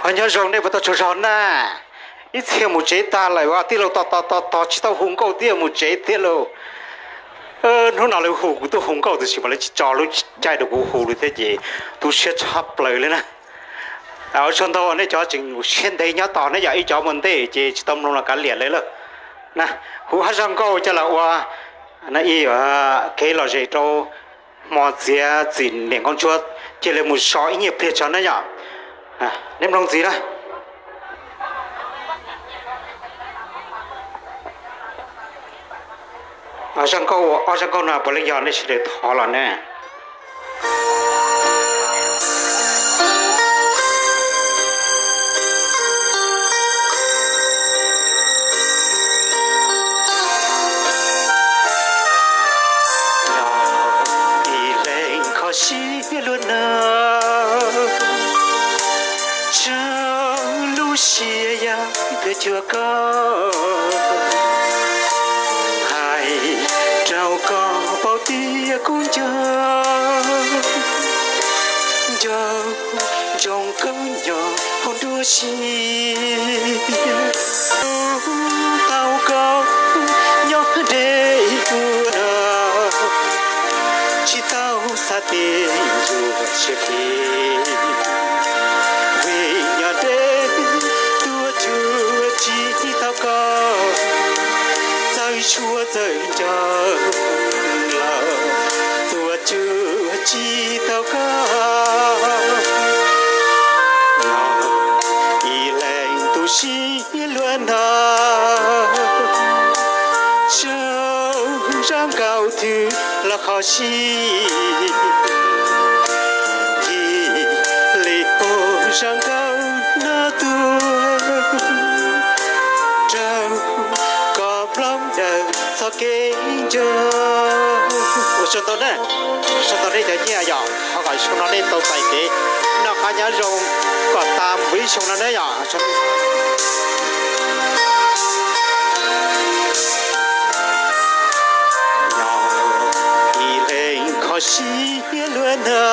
Qhov nyob zoo nej puas tau tsaug zog na? Ib txhia mus tsev tag lawm, tij laug tos tos tos tos tsis tau hu nkauj thiab mus tsev thiab lauj. Hnub no lawv hu kuv tuaj hu nkauj tab sis mas lawv tsis tso lub caij rau kuv hu li thiab ces tu siab tshaj plaws li na. Ua tsaug ntau nej cov tseem siab ntev nyob tos ne, yog ib cov mus ntej ces tsis tau mloog los kav liam lawv lawm. Hu hab zaj nkauj coj los ua ib kev lom zem rau hmo txiav txim niam nkauj ntsuab cia li mus so ib nyuag pliag tso na yom. Nej mloog ntxiv na. Zaj nkauj, ob zaj nkauj no puav leej yog nej sawv daws thov los ne. Ib leeg kho siab luaj na, tsaug lub siab yam twb cuag koj, hais rau koj paub tias kuv nco, nco ntsoov koj nyob hauv nruab siab. Tau koj nyob deb ua no, tsis tau xav tias yuav siab phem, vim nyob deb tuaj cuag tsis tau koj, txawj suab txawj nco los tuaj cuag tsis tau koj. Ib leeg tu siab luaj no, tsaug zaj nkauj twg los kho siab, thiaj li hu zaj nkauj no tuaj rau koj mloog daws txoj kev nco. Ua tsaug ntau na, ua tsaug ntau nej cov nyiaj yom, thov kom xyoo no nej tau txais kev noj qab nyob zoo kom tas mus ib xyoo no na yom. Nyob ib leeg kho siab luaj na,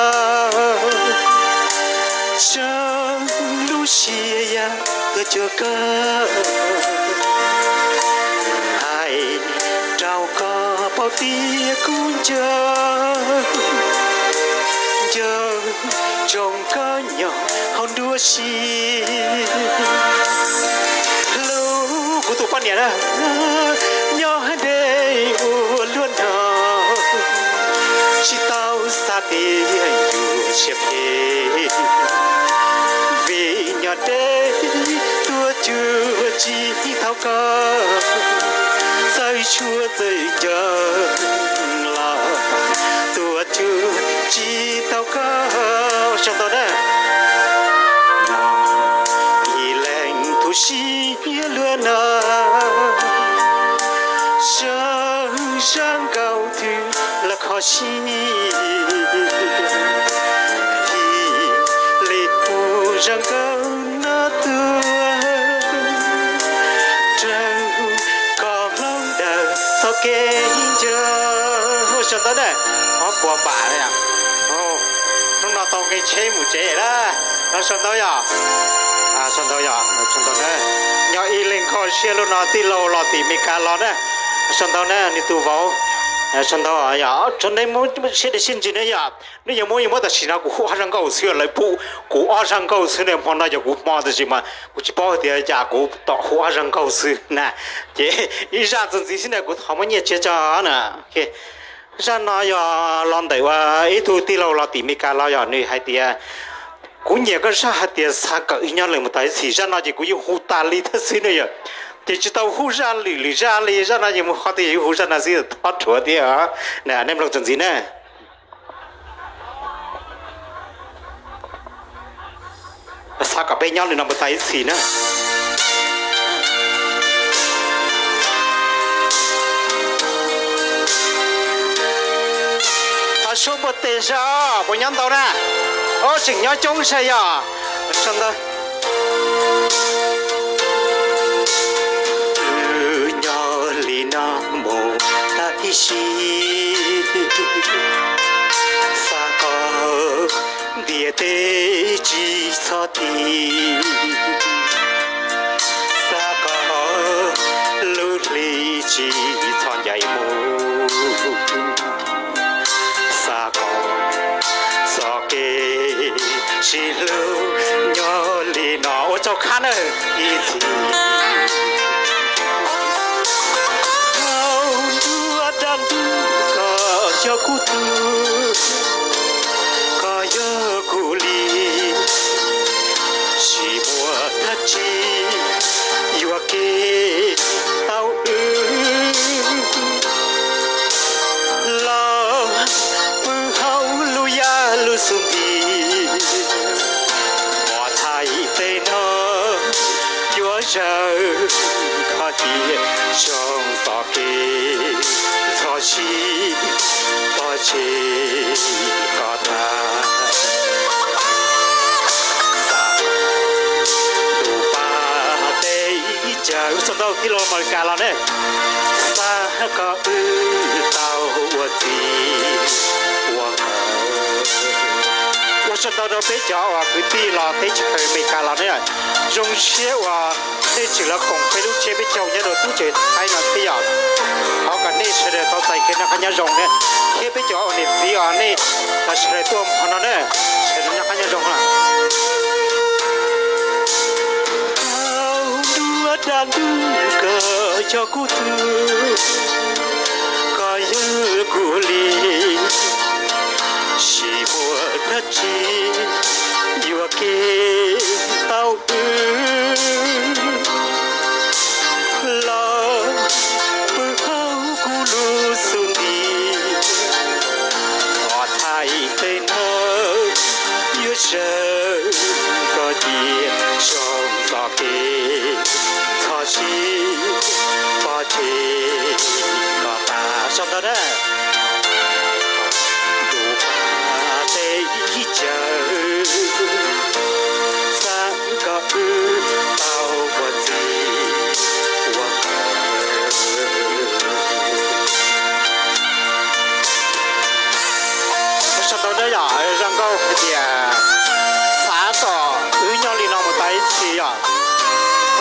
tsaug lub siab yam twb cuag koj, hais rau koj paub tias kuv nco, nco ntsoov koj nyob hauv nruab siab. Hlub kuv tus poj niam na, nyob deb ua luaj no, tsis tau xav tias yuav siab phem, vim nyob deb tuaj cuag tsis tau koj, txawj suab txawj nco los tuaj cuag tsis tau koj. Ua tsaug ntau na. Ib leeg tu siab luaj no, tsaug zaj nkauj twg los kho siab, thiaj li hu zaj nkauj no tuaj rau koj mloog daws txoj kev nco. Ua tsaug ntau na. Ob puas npam na yom. Hnub no tau nqe tsheb mus tsev na. Ua tsaug ntau yom. Ua tsaug ntau yom, ua tsaug ntau na. Nyob ib leeg kho siab luaj no tij laug los tim Meskas los na. Ua tsaug ntau na nws tus vauv. Ua tsaug ntau yom, tsaug nej muab siab dej siab ntsws na yom. Nej yuav muab yuav muab tam sim no kuv hu ob zaj nkauj xwb, lawv pub kuv ob zaj nkauj xwb na, hmo no yog kuv hmo tab sis mas kuv tsis paub hais tias cas kuv tom hu ob zaj nkauj xwb na. Ces ib zaj ntxiv xwb na kuv thov muab nyiaj txiag tso na. Zaj no yog los ntawm ib tug tij laug los tim Meskas los yog nws hais tias, kuv nyiam koj zaj hais tias xav kawm ib nyob lwm mus tas ib txhis. Zaj no ces kuv yeej hu tas li thiab xwb na yom. Ces tsis tau hu zaj lwm lwm zaj li, zaj no ces mus qhov twg yuav hu zaj no xwb, thov rhuav thiab. Nej mloog txuas ntxiv na. Xav kom peb nyob li no mus tas ib txhis na. Suab npua tes saib puas nyob ntau na. Ob tseem nyob coob saib yog. Nyob li no mus tas ib sim, xav kom ntiaj teb tsis txhob Ib, xav kom lub hli tsis txhob ncaim mus, xav kom txoj kev sib hlub nyob li no. Ua tsaug qhab nawb ib txhis. Hauv nruab dab ntub koj yog kuv tug, koj yog kuv li, tsis muaj dab tsi yuam kev tau wb. Los pw hauv lub yaj lub xub ntiag, pov txhais tej no yuav zawm kho cia zoo txoj kev txhob sib pov tseg kom tag. Xav ntuj pab tej ib cag, ua tsaug ntau tij laug Amelikas los ne, xav kom wb tau ua txij ua nkawm. Ua tsaug ntau rau peb cov uas kwv tij los teb chaws Amelikas los ne, zoo siab uas nej tseem los koom peb lub tsiab peb caug nyob rau teb chaws Thaib no thiab yom. Thov kom nej sawv daws tau txais kev noj qab nyob zoo ne, thiab peb cov uas niam txiv uas nej sawv daws tuaj hmo no ne, sawv daws noj qab nyob zoo na. Hauv nruab dab ntub koj yog kuv tug, koj yog kuv li, tsis muaj dab tsi yuam kev tau wb. Los pw hauv kuv lub xub ntiag, pov txhais tej no yuav zawm koj cia zoo txoj kev txhob sib pov tseg kom tag. Sau ntawv na. Ntuj pab tej ib cag, xav kom wb tau ua txij ua nkawm. Sau ntawv na yom, zoo nkauj hais tias xav kom wb nyob li no mus tau ib txhis yom.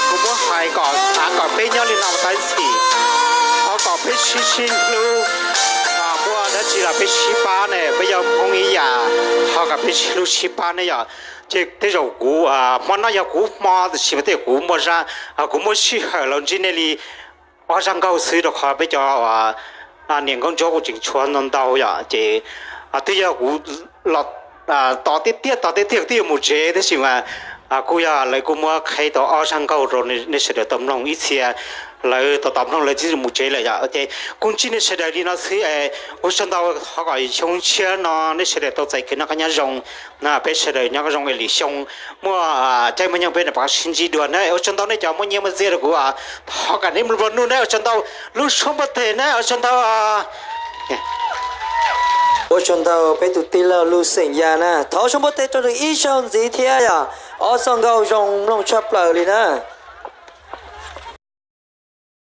Kuv muab hais kom xav kom peb nyob li no mus tau ib txhis, thov kom peb sib sib hlub, muaj dab tsi los peb sib pab ne, peb yog Hmoob ib yam, thov kom peb sib hlub sib pab ne yom. Ces tej zaum kuv hmo no yog kuv hmo, tiam sis mas tej zaum kuv muaj zaj, kuv muaj sij hawm los ntsib nej li ob zaj nkauj xwb, rau qhov peb cov niam nkauj ntsuab kuj tseem tshuav ntau ntau yom. Ces twb yog kuv los tos tiag tiag, tos tiag tiag twb yuav mus tsev, tab sis mas kuj yog lawv kuj muab qheb tau ob zaj nkauj rau nej sawv daws tau mloog ib txhia, lawv tau tau mloog lawv twb mus tsev lawm yom. Ces kuv ntsib nej sawv daws li no xwb, ua tsaug ntau, thov kom xyoo tshiab no nej sawv daws tau txais kev noj qab nyob zoo, na peb sawv daws nyob zoo es lwm xyoo muaj caij muaj nyoog peb rov qab sib ntsib dua na. Ua tsaug ntau nej cov muaj nyiaj muaj txiaj rau kuv, thov kom nej mloog nub na. Ua tsaug ntau, lub suab npuaj teg na, ua tsaug ntau. Ua tsaug ntau peb tus tij laug Lub Xeem Yaj na, thov suab npuaj teg rau nws ib zaug ntxiv thiab yom. Ob zaj nkauj zoo mloog tshaj plaws li na.